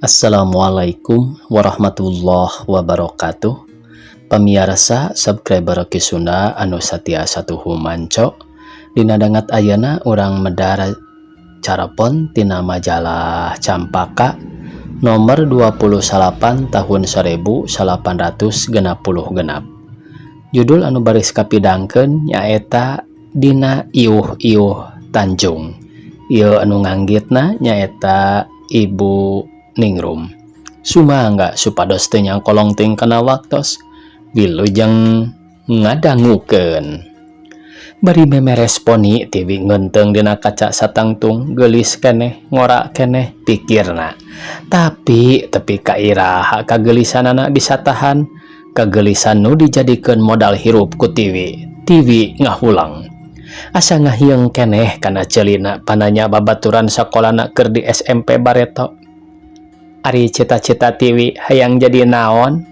Assalamualaikum warahmatullahi wabarakatuh. Pamiarsa subscriber Kisunda anu satia satuhu manco. Dina danget ayeuna urang medar carapon tina majalah Campaka nomor 28 tahun 1866. Judul anu baris kapidangkeun nyaeta Dina Iuh-iuh Tanjung. Ieu anu nganggitna nyaeta Ibu Ningrum. Sumangga supados teu nyangkolong teuing kana waktos. Wilujeng ngadangukeun. Bari memeres poni Tiwi ngeunteung dina kaca satangtung, geulis keneh, ngora keneh pikirna. Tapi tepi ka iraha kageulisanana bisa tahan? Kageulisan nu dijadikeun modal hirup ku Tiwi. Tiwi ngahuleng. Asa ngahieung keneh kana ceulina pananya babaturan sakolana keur di SMP bareto. Ari cita-cita Tiwi hayang jadi naon?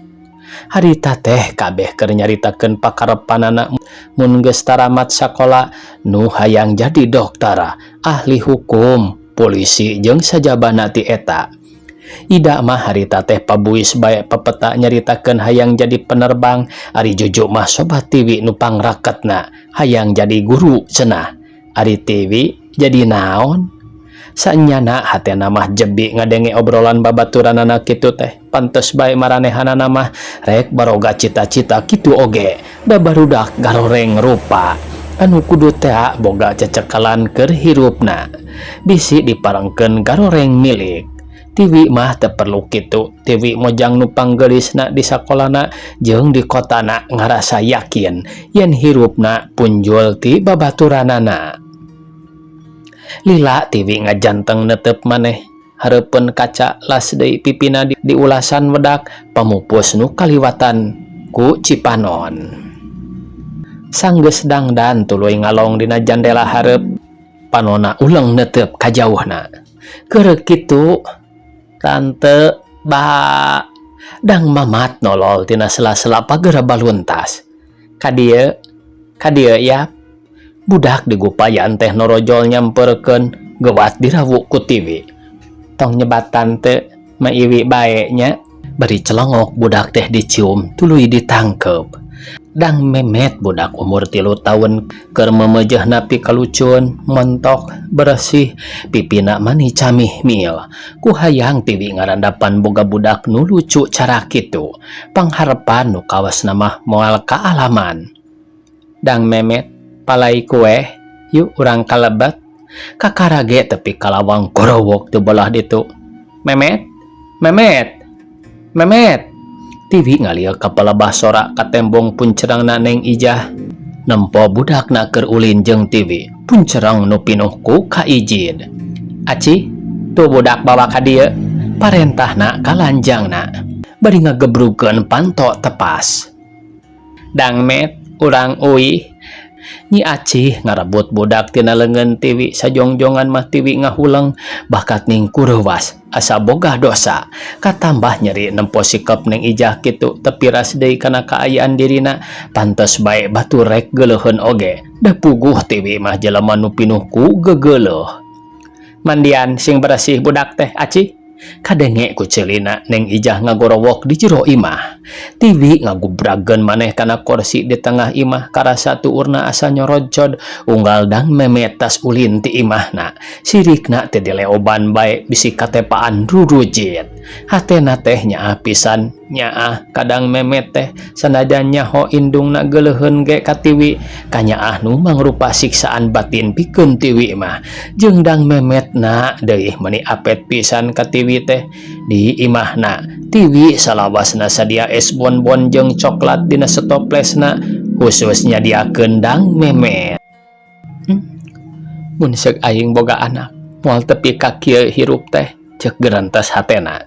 Harita teh kabeh keur nyaritakeun pakarepanana mun geus taramat sakola, nu hayang jadi dokter, ahli hukum, polisi jeung sajabana ti eta. Ida mah harita teh pabuis bae pepeta nyaritakeun hayang jadi penerbang, ari Juju mah sobat Tiwi nu pangraketna hayang jadi guru cenah. Ari Tiwi jadi naon? Sanyana hatena mah jebi ngadenge obrolan babaturanana kitu teh. Pantes bae maranehanana mah rek baroga cita-cita kitu oge. Da barudak garoreng rupa. Anu kudu tea boga cecekalan keur hirupna. Bisi diparengkeun garoreng milik. Tiwi mah teu perlu kitu. Tiwi mojang nu panggeulisna di sakolana jeung di kotana ngarasa yakin yen hirupna punjul ti babaturanana. Lila Tiwi ngajanteng netep maneh hareupeun kaca, las deui pipina diulasan wedak pamupus nu kaliwatan ku Cipanon. Sanggeus dangdan tuluy ngalong dina jandela hareup, panona uleng netep ka jauhna. Keureuh kitu tante ba Dang Mamat nolol tina sela-sela pager baluntas. Ka dieu, ka dieu ya. Budak digupayan teh norojol nyamperkeun, gewat dirawu ku Tiwi. Tong nyebat tante, Ma Iwi bae nya. Bari celongok budak teh dicium tuluy ditangkep. Dang Memet budak umur 3 taun keur meumeujeuna pikalucueun, montok, beresih, pipina mani camihmil. Ku hayang Tiwi ngarandapan boga budak nu lucu cara kitu. Pangharepan nu kawasna mah moal kaalaman. Dang Memet, palai kueh, yuk urang kalebet. Kakara ge tepi ka lawang gorowok ti belah ditu. Memet, Memet, Memet. Tiwi ngalieu ka palebah sora ka tembong puncerangna Neng Ijah. Nempo budakna keur ulin jeung Tiwi, puncerang nu pinuh ku kaijid. Aci, tuh budak bawa ka dieu, parentahna ka lanjangna. Bari ngagebrugkeun panto tepas. Dang Met, urang uih. Nyi Acih ngarebut budak tina leungeun Tiwi, sajongjongan mah Tiwi ngahuleng bakat ning kureuwas asa boga dosa. Katambah nyeri nempo sikep Neng Ijah kitu, tepiras deui kana kaayaan dirina, pantes bae batur rek geuleuheun oge. Da puguh Tiwi mah jelema nu pinuh ku gegeuleuh. Mandian sing beresih budak teh, Acih. Kadenge ku ceulina Neng Ijah ngagorowok di jero imah. Tiwi ngagubrageun maneh kana korsi di tengah imah, karasa tuurna asa nyorojod unggal Dang Memet tas ulin ti imahna. Sirikna teh dileoban bae bisi katepaan rurujit. Hatena teh nyaah pisan nyaah ka Dang Memet teh, sanajan nyaho indungna geuleuheun ge ka Tiwi. Kanyaah nu mangrupa siksaan batin pikeun Tiwi mah. Jeung Dang Memetna deui meuni apet pisan ka Tiwi teh. Di imahna Tiwi salawasna sadia es bonbon jeung coklat dina stoplesna khusus nyadiakeun Dang Memet. Mun seuk aing boga anak moal tepi ka kieu hirup teh, ceuk gerentes hatena.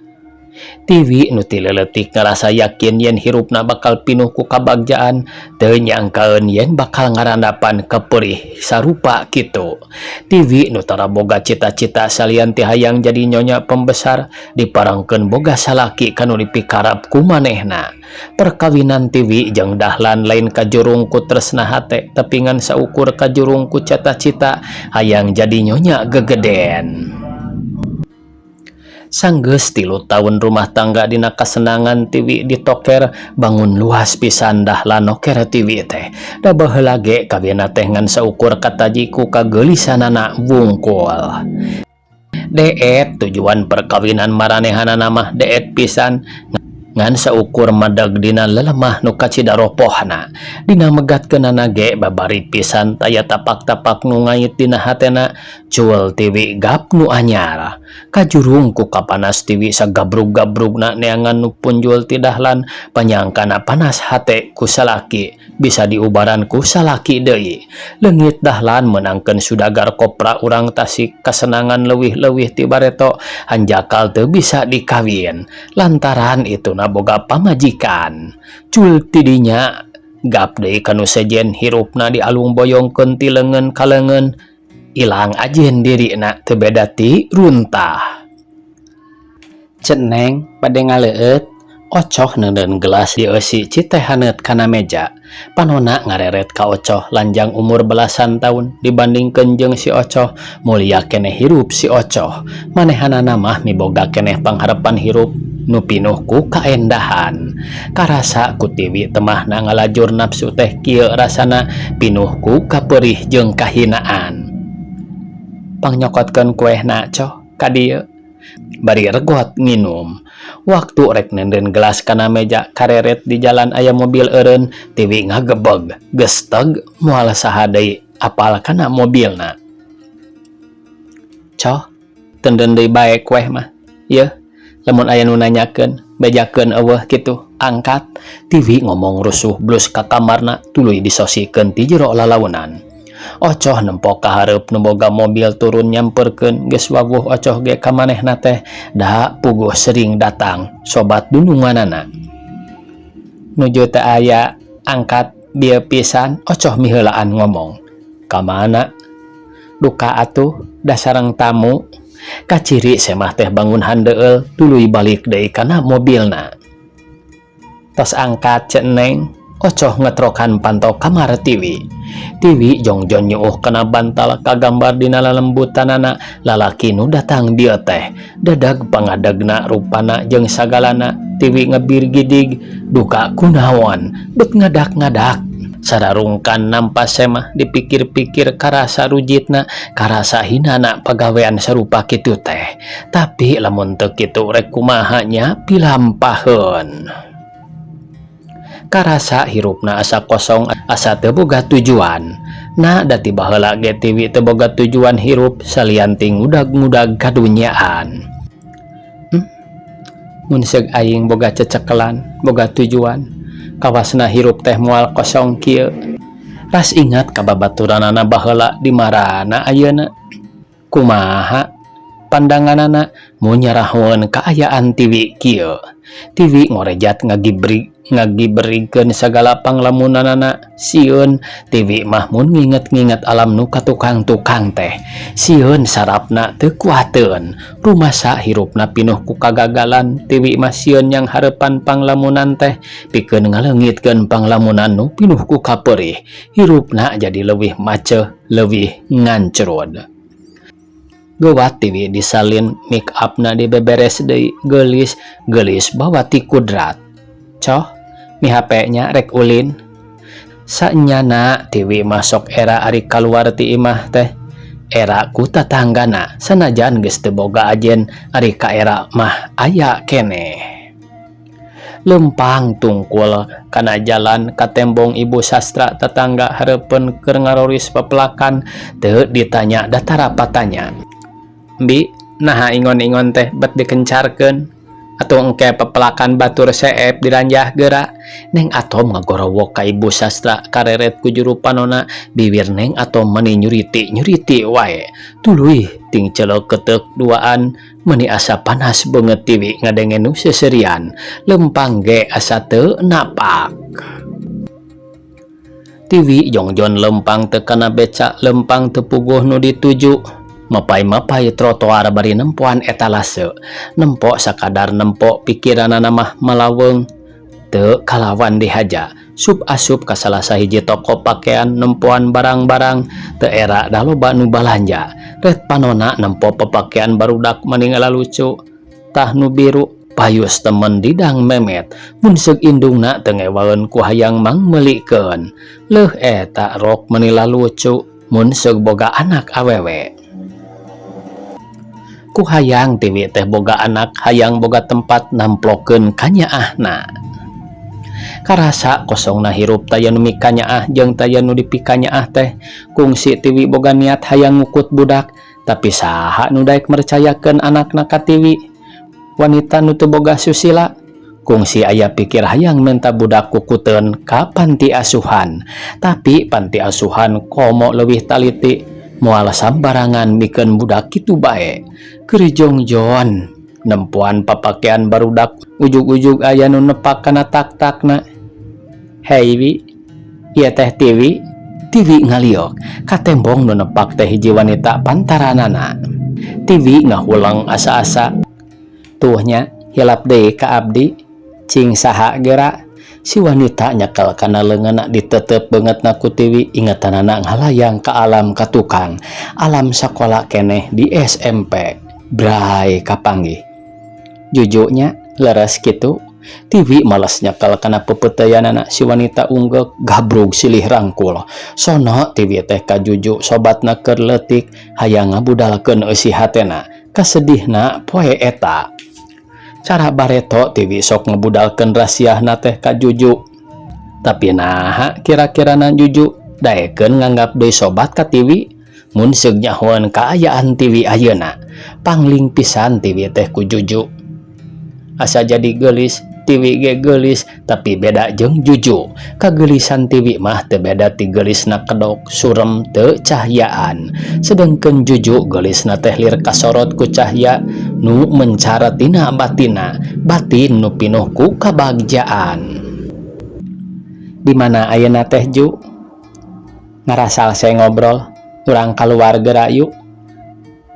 Tiwi nu ti leuletik ngarasa yakin yen hirupna bakal pinuh ku kabagjaan teu nyangkaeun yen bakal ngarandapan kapeurih sarupa kitu. Tiwi nu tara boga cita-cita salian ti hayang jadi nyonya pembesar diparengkeun boga salaki kanu dipikarep ku manehna. Perkawinan Tiwi jeung Dahlan lain kajurung ku tresna hate, tapi ngan saukur kajurung ku cita-cita hayang jadi nyonya gegeden. Sanggeus 3 taun rumah tangga dina kasenangan, Tiwi ditoker bangun luas pisan Dahlan noker Tiwi teh. Da baheula ge kawinna teh ngan saukur kataji ku kageulisanana wungkul. Deet tujuan perkawinan maranehanana mah deet pisan, ngan saukur madag dina lelemah nu kacida ropohna. Dina megatkeunana ge babari pisan, taya tapak-tapak nu ngait dina hatena. Cul Tiwi gap nu anyar. Kajurung ku kapanas Tiwi sagabrug-gabrugna neangan nu punjul ti Dahlan, panyangkana panas hate ku salaki bisa diubaran ku salaki deui. Leungit Dahlan meunangkeun sudagar kopra urang Tasik, kasenangan leuwih-leuwih ti bareto, hanjakal teu bisa dikawin lantaran ituna boga pamajikan. Cul tidinya gap deui kanu sejen, hirupna dialung boyongkeun ti leungeun ka leungeun, ilang ajen dirina teu beda ti runtah. "Ceu Neng, bade ngaleueut?" Ocoh neundeun gelas dieusi citeh haneut kana meja. Panona ngareret ka Ocoh, lanjang umur belasan taun dibandingkeun jeung si Ocoh. Mulia keneh hirup si Ocoh, manehanana mah miboga keneh pangharepan hirup nu pinuh ku kaendahan. Karasa ku Tiwi temahna ngalajur nafsu teh kieu rasana, pinuh ku kapeurih jeung kahinaan. "Pangnyokotkeun kuehna, Coh, ka dieu." Bari regot nginum. Waktu rek neundeun gelas kana meja, kareret di jalan aya mobil eureun. Tiwi ngagebeg gesteg, moal saha deui apal kana mobilna. "Coh, teundeun deui bae kueh mah. Yeuh, lamun aya nu nanyakeun, bejakeun euweuh kitu angkat." Tiwi ngomong rusuh blus ka kamarna, tuluy disosikeun ti jero lalaunan. Ocoh nempo ka hareup nu boga mobil turun nyamperkeun. Geus wawuh Ocoh ge ka manehna teh, da puguh sering datang sobat dununganana. "Nuju teu aya angkat bieu pisan," Ocoh miheulaan ngomong. "Ka mana?" "Duka atuh, da sareng tamu." Kaciri semah teh bangun handeueul, tuluy balik deui kana mobilna. "Tos angkat, Ceu Neng." Ocoh ngetrokan panto kamar Tiwi. Tiwi jongjon nyuuh kana bantal, kagambar dina lalembutanana lalaki nu datang dieu teh. Dadag pangadegna rupana jeung sagalana. Tiwi ngebirgidig, duka kunaon bet ngadak-ngadak sararungkan nampa semah. Dipikir-pikir karasa rujitna, karasa hinana pagawean sarupa kitu teh, tapi lamun teu kitu rek kumaha nya pilampaheun. Karasa hirupna asa kosong, asa teu boga tujuan. Nah, da ti baheula ge Tiwi teu boga tujuan hirup salian ti ngudag-ngudag kadunyaan. Mun seug aing boga cecekelan, boga tujuan, kawasna hirup teh moal kosong kieu. Ras ingat ka babaturanana baheula, di marana ayeuna, kumaha pandanganana mun nyarahoeun kaayaan Tiwi kieu. Tiwi ngorejat ngagibrig ngagibrigkeun sagala panglamunanana. Sieun Tiwi mah mun nginget-nginget alam nu katukang-tukang teh, sieun sarafna teu kuateun. Rumasa hirupna pinuh ku kagagalan. Tiwi mah sieun yang hareupan panglamunan teh, pikeun ngaleungitkeun panglamunan nu pinuh ku kapeurih. Hirupna jadi leuwih maceuh, leuwih ngancrud. Gewat Tiwi disalin, make upna dibeberes deui, geulis geulis bawa ti kudrat. "Coh, mi HP nya, rek ulin." Sanyana Tiwi masuk era ari kaluar ti imah teh era ku tatanggana, sanajan geus teu boga ajen, ari ka era mah aya keneh. Lempang tungkul kana jalan, katembong Ibu Sastra tetangga hareupeun keur ngaroris pepelakan. Teu ditanya datara patanya. "Bi, naha ingon-ingon teh bet dikencarkeun? Atuh engke pepelakan batur seep diranjah geura." Neng Atom ngagorowok ka Ibu Sastra. Kareret ku juru panona, biwir Neng Atom meni nyuriti nyuriti wae, tuluy ting celok ketek duaan. Meni asa panas beungeut Tiwi ngadenge nu seserian, lempang ge asa teu napak. Tiwi jongjon lempang teu kana beca, lempang teu puguh nu dituju. Mapay-mapay trotoar bari nempoan etalase, nempo sakadar nempo, pikiranana mah malaweng teu kalawan dihaja. Sup asup ka salah sahiji toko pakaian, nempoan barang-barang, teu era da loba nu balanja. Ret panona nempo pepakean barudak mani lucu. latah nu biru payus temen didang memet mun seug indungna teu ngewaeun ku hayang mangmeulikeun. Leuh eta rok meni lalucu mun seug boga anak awewe. Ku hayang Tiwi teh boga anak, hayang boga tempat namplokeun kanyaahna. Karasa kosongna hirup taya nu mikanyaah jeung taya nu dipikanyaah teh. Kungsi Tiwi boga niat hayang ngukut budak, tapi saha nu daek mercayakeun anakna ka Tiwi? Wanita nu teu boga susila. Kungsi aya pikir hayang menta budak kukuteun ka panti asuhan, tapi panti asuhan komo leuwih taliti, moal sambarangan mikeun budak kitu bae. Keur jongjon nempoan papakean barudak, ujug-ujug aya nu nepak kana tak-takna. "Hei Wi, ieu teh Tiwi?" Tiwi ngaliok, katembong nu nepak teh hiji wanita pantaranana. Tiwi ngahuleng asa-asa. "Tuh nya, hilap deui ka abdi, cing saha gera?" Si wanita nyekel kana leungeunna, diteuteup beungeutna ku Tiwi. Ingetanana ngalayang ka alam katukang, alam sakola keneh di SMP. Bray kapanggih. "Juju nya, leres kitu?" Tiwi males nyekel kana pepeuteuyanana. Si wanita unggeuk, gabrug silih rangkul. Sono Tiwi teh ka Juju, sobatna keur leutik, hayang ngabudalkeun eusi hatena kasedihna poe eta. Cara bareto Tiwi sok ngebudalkeun rasiahna teh ka Juju. Tapi naha kira-kirana Juju daekeun nganggap deui sobat ka Tiwi mun seug nyahoeun kaayaan Tiwi ayeuna? Pangling pisan Tiwi teh ku Juju. Asa jadi geulis. Tiwi ge geulis, tapi beda jeung Juju. Kageulisan Tiwi mah teu beda ti geulisna kedok, surem, teu cahyaan. Sedengkeun Juju geulisna teh lir kasorot ku cahya nu mencara tina batinna, batin nu pinuh ku kabagjaan. "Di mana ayeuna teh, Ju? Ngarasa saya ngobrol, urang kaluar geura yuk.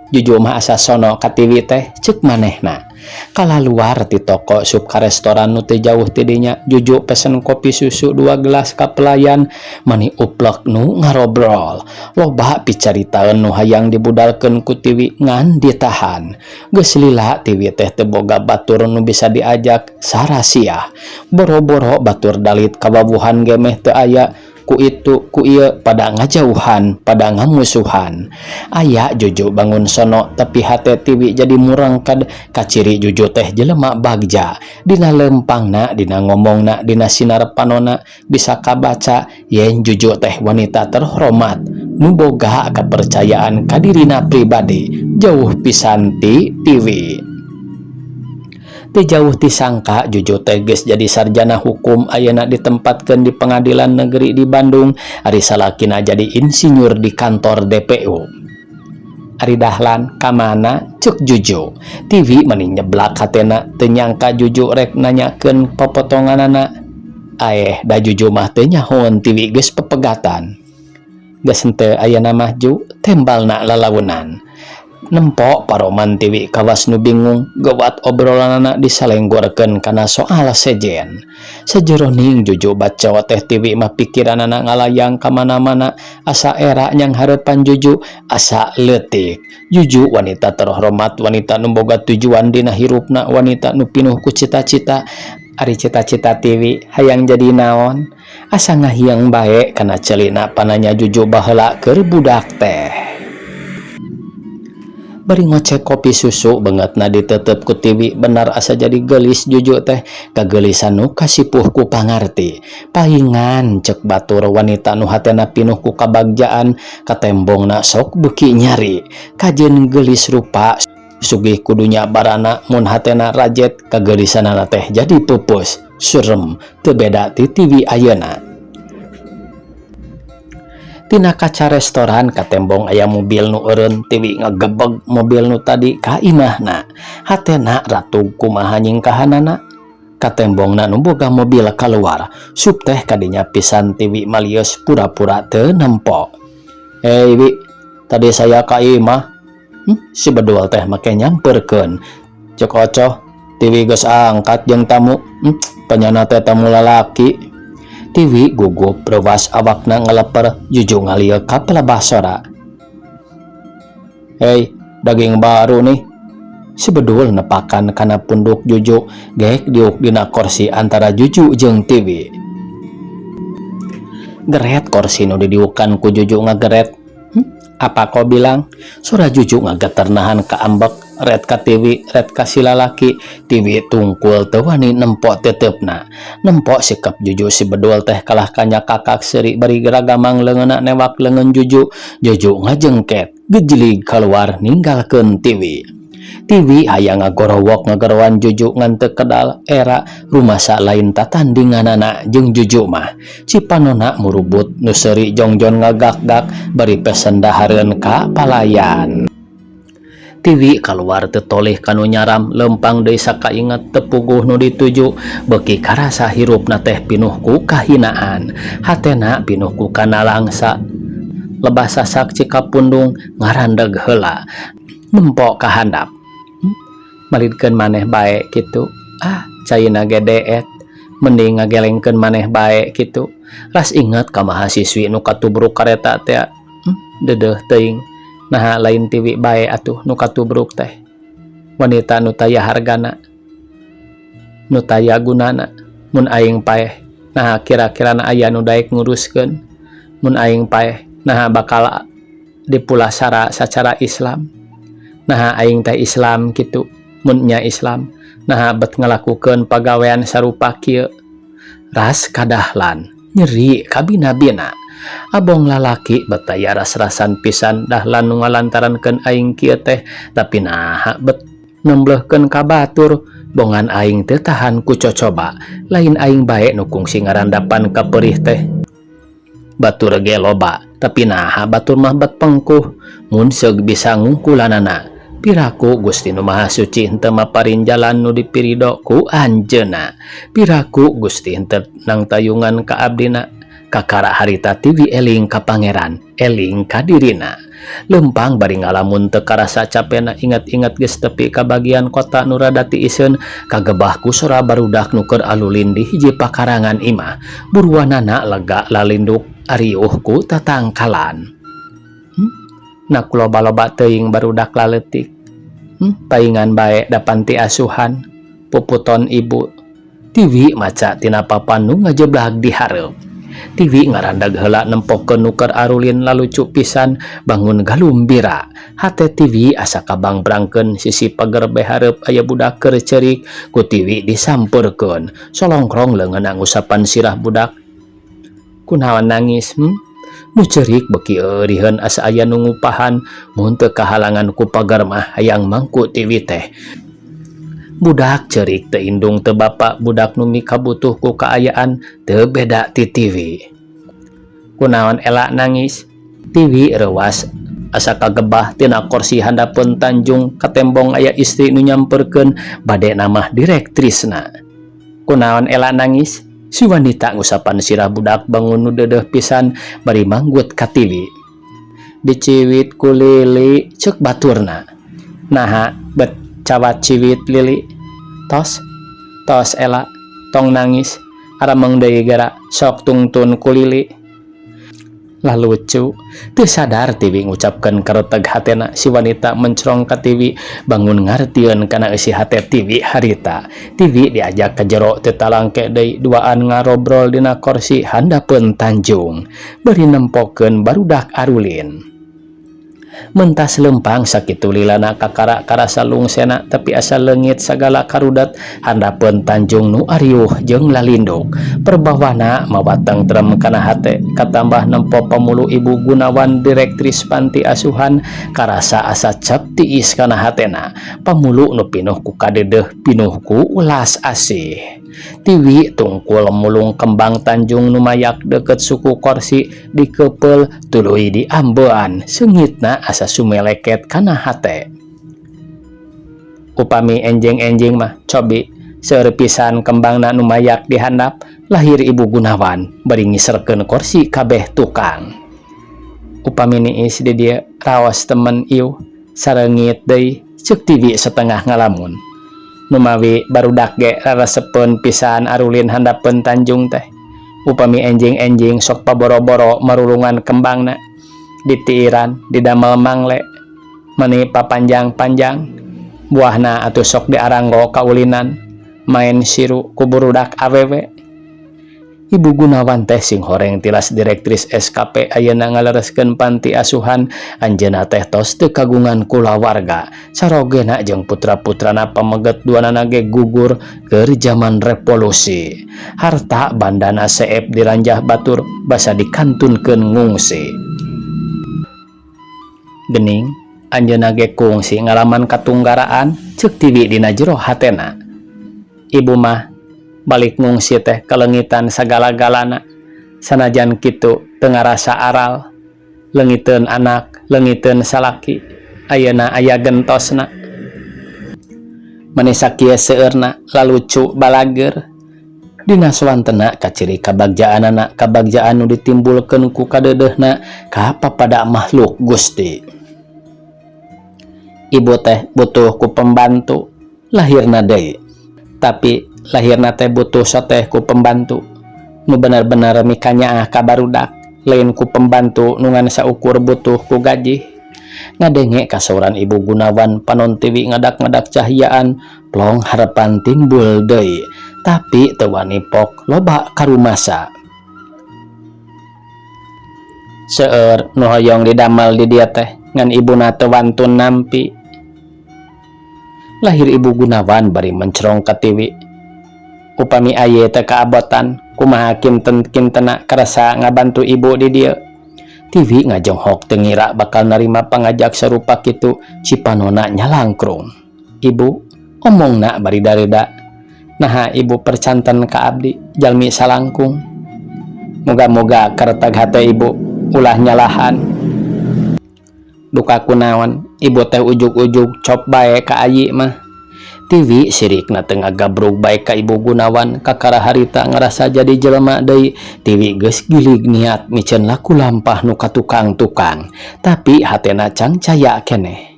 Juju mah asa sono ka Tiwi teh," ceuk manehna. Kalaluar ti toko, asup ka restoran nu teu jauh ti dinya. Juju pesen kopi susu dua gelas ka pelayan, mani uplek nu ngarobrol. Loba picaritaeun nu hayang dibudalkeun ku Tiwi ngan ditahan. Geus lila Tiwi teh teu boga batur nu bisa diajak sarasiah. Boro-boro batur dalit, kawawuhan ge meh teu aya. Ku itu ku ieu pada ngajauhan, pada ngamusuhan. Aya Juju bangun sono, tapi hate Tiwi jadi murangkad. Kaciri Juju teh jelema bagja. Dina lempangna, dina ngomongna, dina sinar panona bisa kabaca yen Juju teh wanita terhormat nu boga kepercayaan ka dirina pribadi, jauh pisan ti Tiwi. Teu jauh tisangka Juju teh geus jadi sarjana hukum, ayeuna ditempatkeun di pengadilan negeri di Bandung, ari salakina jadi insinyur di kantor DPU. "Ari Dahlan ka mana?" cek Juju. Tiwi mani nyeblak hatena, teu nyangka Juju rek nanyakeun popotonganana. Aeh, da Juju mah teu nyahoeun Tiwi geus pepegatan. "Geus henteu ayeuna mah, Ju," tembalna lalaunan. Nempo paroman Tiwi kawas nu bingung. Gewat obrolanana disalenggorkeun kana soal sejen. Sajeroning Juju baca teh, Tiwi mah pikiranana ngalayang ka mana-mana, asa era nyanghareupan Juju, asa leutik. Juju wanita terhormat, wanita nu boga tujuan dina hirupna, wanita nu pinuh ku cita-cita. Ari cita-cita Tiwi hayang jadi naon? Asa ngahiang bae kana celina pananya Juju baheula keur budak teh. Bari ngocek kopi susu, beungeutna diteuteup ku Tiwi. Bener asa jadi geulis Juju teh, kageulisan nu kasipuh ku pangarti. Paingan cek batur wanita nu hatena pinuh ku kabagjaan katembongna sok beuki nyari. Kajeun geulis rupa, sugih kudunya barana, mun hatena rajet kageulisanana teh jadi pupus, surem, teu beda ti Tiwi ayeuna. Tina kaca restoran katembong aya mobil nu eureun. Tiwi ngagebeg mobil nu tadi ka imahna, hatena ratug kumaha nyingkahanana. Katembongna nu boga mobil kaluar, sup teh kadinya pisan. Tiwi malieus, pura-pura teu nempo. "Hei Wi, tadi saya ka imah." Si bedul teh make nyamperkeun. Cek Ocoh, Tiwi geus angkat jeung tamu. Panyana teh tamu lalaki. Tiwi gugup, reuwas awakna ngaleper. Juju ngalieu ka pelebah sora. "Hei, daging baru nih." Si Bedul nepakan kana punduk Juju, gek diuk dina korsi antara Juju jeung Tiwi. Geret korsi nu didiukan ku Juju ngageret. Apa kau bilang? Sora Juju ngageter nahan kaambek, ret ka Tiwi, ret ka si lalaki. Tiwi tungkul teu wani nempo teuteupna. Nempo sikap Juju, si Bedul teh kalah kanyakakak seuri bari geragamang leungeunna newak leungeun Juju. Juju ngajengket, gejlig keluar ninggalkeun Tiwi. Tiwi hayang ngagorowok ngageroan Juju ngan teu kedal, era rumasa lain tatandinganana jeung Juju mah. Cipanona murubut nu seuri jongjon ngagak-gak bari pesen dahareun ka palayan. Tiwi kaluar teu tolih kanu nyaram, lempang deui sakainget teu puguh nu dituju. Beuki karasa hirupna teh pinuh ku kahinaan, hatena pinuh ku kanalangsa. Lebah sasak cikapundung, ngarandeg heula, nempo ka handap. Malidkeun maneh bae kitu, ah, caina ge deet, mending ngagelengkeun maneh bae kitu. Ras inget ka mahasiswi nu katubruk kareta teh, deudeuh teuing. Naha lain Tiwi bae atuh nu katubruk teh? Wanita nu taya hargana, nu taya gunana. Mun aing paeh, naha kira-kirana aya nu daek nguruskeun? Mun aing paeh, naha bakal dipulasara sacara Islam? Naha aing teh Islam kitu? Mun nya Islam, naha bet ngalakukeun pagawean sarupa kieu? Ras kadahlan, nyeri kabina-bina. Abong lalaki bet aya ras-rasan pisan Dahlan nu ngalantarankeun aing kieu teh, tapi naha bet nemblehkeun ka batur? Bongan aing teu tahan ku cocoba. Lain aing bae nu kungsi ngarandapan kaperih teh, batur ge loba, tapi naha batur mah bet pengkuh mun seug bisa ngungkulanana? Piraku Gusti Nu Maha Suci henteu maparin jalan nu dipirido ku Anjeunna? Piraku Gusti henteu nangtayungan ka abdina? Kakara harita Tiwi eling ka Pangeran, eling ka dirina. Lempang bari ngalamun teu karasa capena. Inget-inget geus tepi ka bagian kota nu rada tiiseun, kagebah ku sora barudak nu keur alulin di hiji pakarangan imah. Buruanana lega lalinduk ariuh ku tatangkalan. Nak loba-loba teuing barudak laletik. Paingan bae da panti asuhan puputon ibu. Tiwi maca tina papan nu ngajeblag di hareup. Tiwi ngarandag heula nempokeun nu keur arulin, lalucu pisan, bangun galumbira. Hate Tiwi asa kabangbrangkeun. Sisi pager be hareup aya budak keur ceurik, ku Tiwi disampeurkeun. Solongkrong leungeunna ngusapan sirah budak. "Kunaon nangis, hmm?" Nu ceurik beuki euriheun asa aya nu ngupahan. Mun teu kahalangan ku pagar mah hayang mangku Tiwi teh. Budak ceurik teu indung teu bapa, budak nu mikabutuh ku kaayaan teu beda ti Tiwi. "Kunaon Ela nangis?" Tiwi reuwas asa kagebah tina korsi handapeun tanjung, katembong aya istri nu nyamperkeun, bade mah direktrisna. "Kunaon Ela nangis?" Si wanita ngusapan sirah budak bangun nu deudeuh pisan bari manggut ka Tiwi. "Diciwit ku Lili," ceuk baturna. "Naha bet cawat ciwit Lili? Tos, tos, Ela, tong nangis. Arameng deui gera sok tungtun ku Lili." Lalucu. Teu sadar Tiwi ngucapkeun kareteg hatena. Si wanita mencrong ka Tiwi, bangun ngartieun kana eusi hate Tiwi harita. Tiwi diajak ka jero, teu talangke deui duaan ngarobrol dina korsi handapeun tanjung bari nempokeun barudak arulin. Mentas lempang sakitu lilana, kakara karasa lungsena, tapi asa leungit sagala karudet handapeun tanjung nu ariuh jeung lalinduk. Perbawana mawa tentrem kana hate, katambah nempo pamulu Ibu Gunawan, direktris panti asuhan, karasa asa cap tiis kana hatena. Pamulu nu pinuh ku kadeudeuh, pinuh ku ulas asih. Tiwi tungkul mulung kembang tanjung nu mayak deket suku korsi, dikeupel tuluy diambean. Seungitna asa sumeleket kana hate. Upami enjing-enjing mah cobi seueur pisan kembangna nu mayak di handap, lahir Ibu Gunawan bari ngiserkeun korsi kabeh tukang. "Upami niis di dieu raos temen ieu, sareungit deui," ceuk Tiwi setengah ngalamun. "Numawi barudak ge raresepeun pisan arulin handapeun tanjung teh. Upami enjing-enjing sok paboro-boro marulungan kembangna, ditiiran, didamel mangle, meni papanjang-panjang." Buahna atuh sok diaranggo kaulinan, maen siru ku burudak awewe. Ibu Gunawan teh singhoreng tilas direktris SKP ayeuna ngalereskeun panti asuhan. Anjeunna teh tos teu kagungan kulawarga, carogena jeung putra-putrana pameget duanana ge gugur keur jaman revolusi. Harta bandana seep diranjah batur basa dikantunkeun ngungsi. Gening anjeunna ge kungsi ngalaman katunggaraan, ceuk Tiwi dina jero hatena. Ibu mah balik ngungsi teh kaleungitan sagala-galana. Sanajan kitu teu ngarasa aral, leungiteun anak, leungiteun salaki, ayeuna aya gentosna. Meni sakieu seueurna lalucu balageur. Dina sawantena kaciri kabagjaanana, kabagjaan nu ditimbulkeun ku kadeudeuhna ka papada makhluk Gusti. Ibu teh butuh ku pembantu, lahirna deui. Tapi lahirna teh butuh soteh ku pembantu nu bener-bener mikanyaah ka barudak, lain ku pembantu nu ngan saukur butuh ku gaji. Ngadenge kasauran Ibu Gunawan, panon Tiwi ngadak-ngadak cahyaan, plong harapan timbul deui, tapi teu wani pok loba karumasa. Seueur nu hoyong didamel di dieu teh, ngan ibuna teu wantun nampi. Lahir Ibu Gunawan bari mencrong ka Tiwi. Upami aye teu kaabotan, kumaha kinten-kintena karasa ngabantu ibu di dieu? Tiwi ngajonghok teu ngira bakal narima pangajak sarupa kitu, cipanona nyalangkrung. Ibu, omongna bari dareda. Naha ibu percanten ka abdi jalmi salangkung? Muga-muga kareteg hate ibu ulah nyalahan. Duka kunaon ibu teh ujug-ujug cop bae ka ayi mah? Tiwi sirikna teu ngagabrug bae ka Ibu Gunawan. Kakara harita ngarasa jadi jelema deui. Tiwi geus gilig niat miceun laku lampah nu katukang-tukang, tapi hatena cangcaya keneh.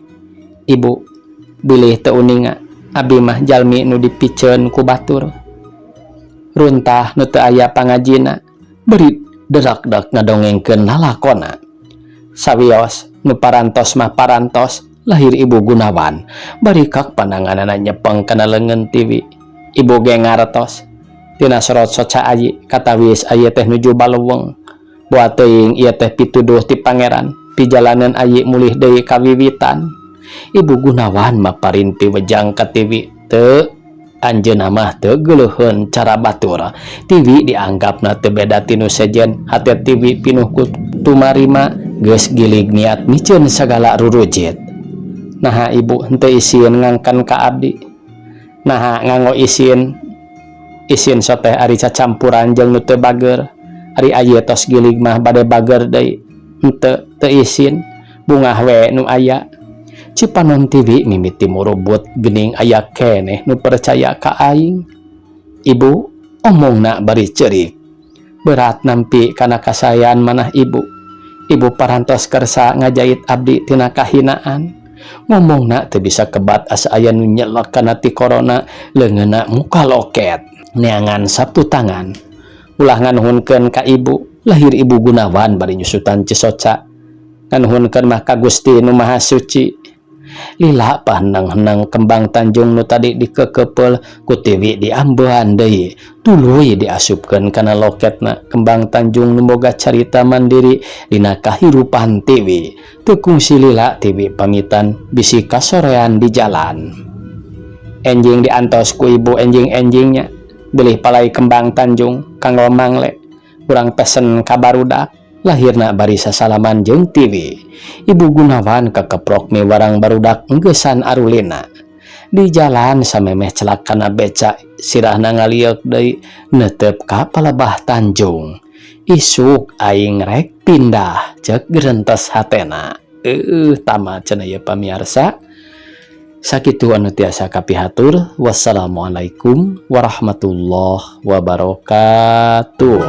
Ibu, bilih teu uninga, abi mah jalmi nu dipiceun ku batur, runtah nu teu aya pangajina. Bari derak-dek ngadongengkeun lalakona. Sawios nu parantos mah parantos, lahir Ibu Gunawan bari kak pananganana nyepeng kana leungeun Tiwi. Ibu ge ngartos tina sorot soca ayi katawis ayi teh nuju baleweng. Boa teuing ieu teh pituduh ti Pangeran, pijalanan ayi mulih deui ka wiwitan. Ibu Gunawan maparinti wejang ka Tiwi, teu anjeunna mah teu geuleuheun cara batur. Tiwi dianggapna teu beda ti nu sejen. Hate Tiwi pinuh ku tumarima, geus gilig niat miceun sagala rurujit. Naha ibu henteu isin ngangkan ka abdi? Naha nganggo isin? Isin soteh ari cacampuran jeung nu teu bager. Ari aye tos gilig mah bade bager deui. Henteu, teu isin, bungah we nu aya. Cipanon Tiwi mimiti murubut, geuning aya keneh nu percaya ka aing. Ibu, omongna bari ceurik. Berat nampi kana kasaean manah ibu. Ibu parantos kersa ngajait abdi tina kahinaan. Ngomongna teu bisa kebat, asa aya nu nyelek kana tikorona, leungeunna muka loket neangan sapu tangan. Ulah nganuhunkeun ka ibu, lahir Ibu Gunawan bari nyusutan cisoca. Nganuhunkeun mah ka Gusti nu Maha Suci. Lila paheneng-heneng kembang tanjung nu tadi dikekepeul ku Tiwi diambean deui, tuluy diasupkeun kana loketna. Kembang tanjung nu boga carita mandiri dina kahirupan Tiwi. Teu kungsi lila Tiwi pamitan bisi kasorean di jalan. Enjing diantos ku ibu enjing-enjingnya, bilih palai kembang tanjung kanggo mangle, urang pesen ka barudak, lahirna bari sasalaman jeung Tiwi. Ibu Gunawan kakeprok miwarang barudak enggesan arulina. Di jalan samemeh celak kana beca, sirahna ngalieuk deui neuteup ka Palebah Tanjung. Isuk aing rek pindah, ceuk gerentes hatena. Tamat cenah ieu, pamiarsa. Sakitu anu tiasa kapihatur. Wassalamualaikum warahmatullahi wabarakatuh.